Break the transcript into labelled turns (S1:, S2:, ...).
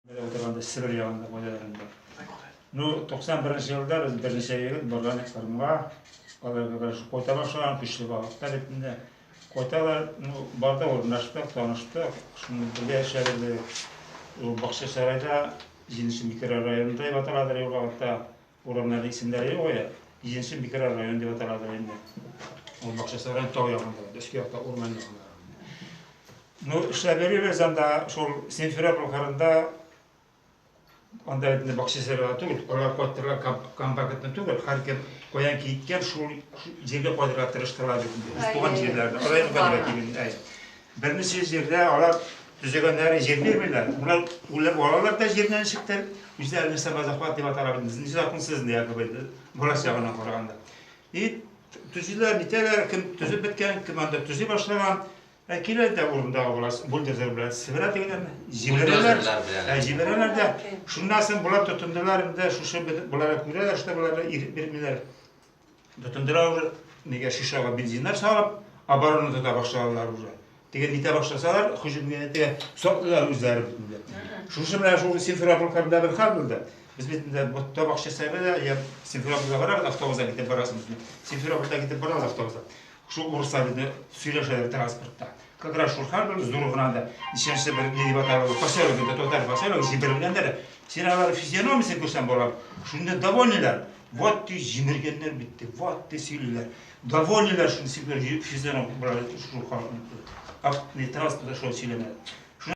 S1: Бер утырганда Себер ягында кайдаларында. Ну, 91 елда без берничә егет барган Кырымга, алар как раз кайта башлаган, көчле вакытта бит инде. Кайталар, ну, барды урнаштык, таныштык, шуны бергә эшләдек. Ул Бакчасарайда, җиденче микрорайонда дип аталадыр ул вакытта. Урамнарның исемнәре юк иде. Җиденче микрорайон дип аталадыр инде. Ул Бакчасарай тау ягында, өске якта урман ягында. Ну, эшләп йөрибез анда, шул Симферополь кырында, анда бит инде Бакчасарайга түгел, алар кайтырга компактны түгел, һәркем каян киткән, шул җиргә кайтырга тырыштылар бит инде. Үз туган җирләренә, районга дип әйтик инде. Берничә җирдә алар төзегәннәре җир бирмиләр. Болар үлеп алалар да җирдән ничектер, үзләренә самозахват дип атала бит. Незаконсыз якобы инде, власть ягыннан караганда. И төзиләр, нитәләр, кем төзеп беткән, кем анда төзи башлаган. Ә килә дә урындагы власть бульдозер белән себерә дигәннәрне, җибәрәләр. Ә җибәрәләр дә, шуннан соң болар тотындылар инде, шушы болар күрәләр, что боларга ирек бирмиләр. Тотындылар уже, нигә шишага бензиннар салып, оборона тота башладылар уже. Теге нитә башласалар, һөҗүмгә теге саклыйлар үзләре бит инде. Шушы менә шул Симферополь кырында бер хәл булды. Без бит инде Ботта бакчасында да, я Симферопольгә барабыз, автобуста китеп барасың. Симферопольдә китеп барабыз автобуста. Шул урыслар инде сөйләшәләр транспортта. Как раз шул хәл булды, зур гына да. Ничәнче бер ни дип атала, поселок инде, татар поселок, җибәрелгәннәр. Син алар физиономиясен күрсәң була. Шунда довольныйлар. Вот ты җимергәннәр бит, ди, вот ты сөйлиләр. Довольныйлар шуны сипер физиономия шул халыкны. Не транспортта шулай сөйләнә.